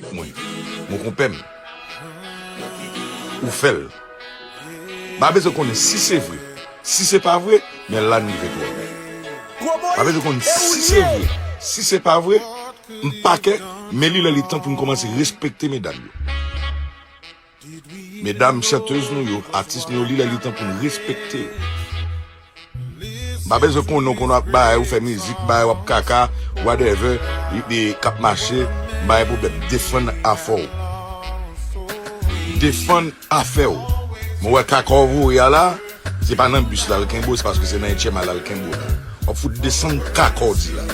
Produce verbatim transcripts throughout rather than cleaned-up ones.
Mwen, mon konpè m, ou fè l. M pa bezwen konnen si se vre. Si se pa vre, men la n rive twò lwen. M pa bezwen konn si se vre. Si se pa vre, m pa kè, men li lè li tan pou n kòmanse respekte medam yo. Medam chantèz nou yo, atis nou yo, li lè li tan pou n respekte yo. M pa bezwen konnen w konn w ap bay, ou fè mizik, bay, w ap kaka, whatever, li, li k ap mache, m pa gen pwoblèm. Defann afè w. Defann afè w. Mwen wè kaka w voye a la, se pa nan bis la l kenbe w, se paske se nan etchèma la l kenbe w la. W ap fout desann kaka w di la.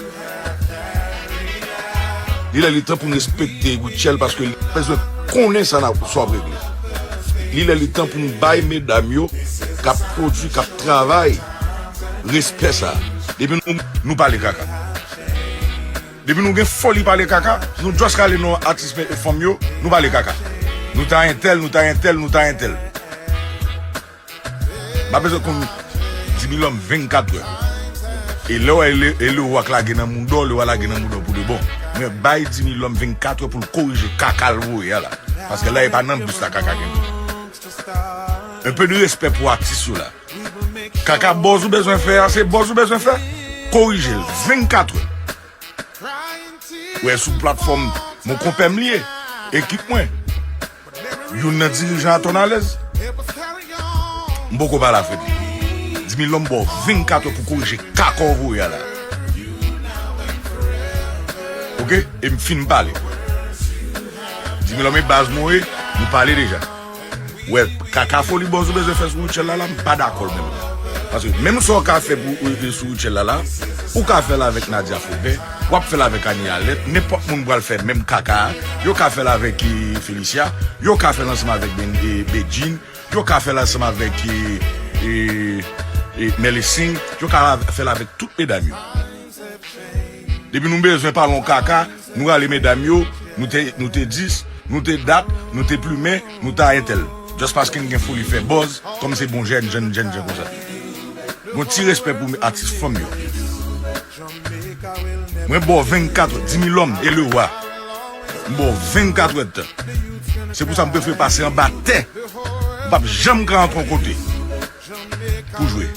Li lè li tan pou n respekte Rutshelle paske li bezwen konnen sa n ap, sa w ap regle. Li lè li tan pou n bay medam yo k ap pwodui, k ap travay, respè sa. Depi nou, nou pale kaka. Depi nou gen foli pale kaka, nou just rale non atis fanm yo, nou pale kaka. Nou ta entèl, nou ta entèl, nou ta entèl. M pa bezwen konn Dimilòm vennkat è. E lè w wè e le, e le wa k lage nan mouda w, le wa lage nan mouda w pou de bon. Mwen bay Dimilòm vennkat è pou l korije kaka l voye a la. Paske la e pa nan bis la kaka gen. Un peu de respect pou atis yo la. Kaka bòz ou bezwen fè a, se bòz ou bezwen fè. Korije l vennkat è. Wè sou platfòm mon konpè m li ye, ekip mwen. Youn nan dirijan a Tonalèz. M poko pale avèk li. Dimilòm ba w vennkat è pou korije kaka w voye a la. Oke? E m fin pale. Dimilòm e baz mwen ye, nou pale deja. Wè, kaka foli bòz ou bezwen fè sou Rutshelle la la, m pa dakò l menm. Paske menm sa w ka fè pou, e, e, sou Rutshelle la la, ou ka fè l avèk Nadia Faubert, w ap fè l avèk Annie Alerte, nenpòt moun pral fè menm kaka a, yo ka fè l avèk, e, Felicia, yo ka fè l ansanm avèk Ben, e, Bedjine, yo ka fè l ansanm avèk, e, e, e, Melly Singh, yo ka fè l avèk tout medam yo. Depi nou bezwen pale yon kaka, nou rale medam yo, nou te, nou te dis, nou te dat, nou te plimen, nou ta entèl. Just paske n gen foli fè bòz, kòm se bon jèn, jèn, jèn, jèn konsa. Gon ti respè pou atis fanm yo. Mwen ba w vennkat è, Dimilòm e le wa. M ba w vennkat è tan. Se pou sa m prefere pase anba tè. M p ap janm ka antre yon kote pou jwe.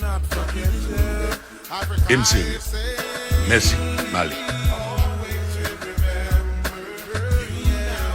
E m serye. Mèsi. M ale.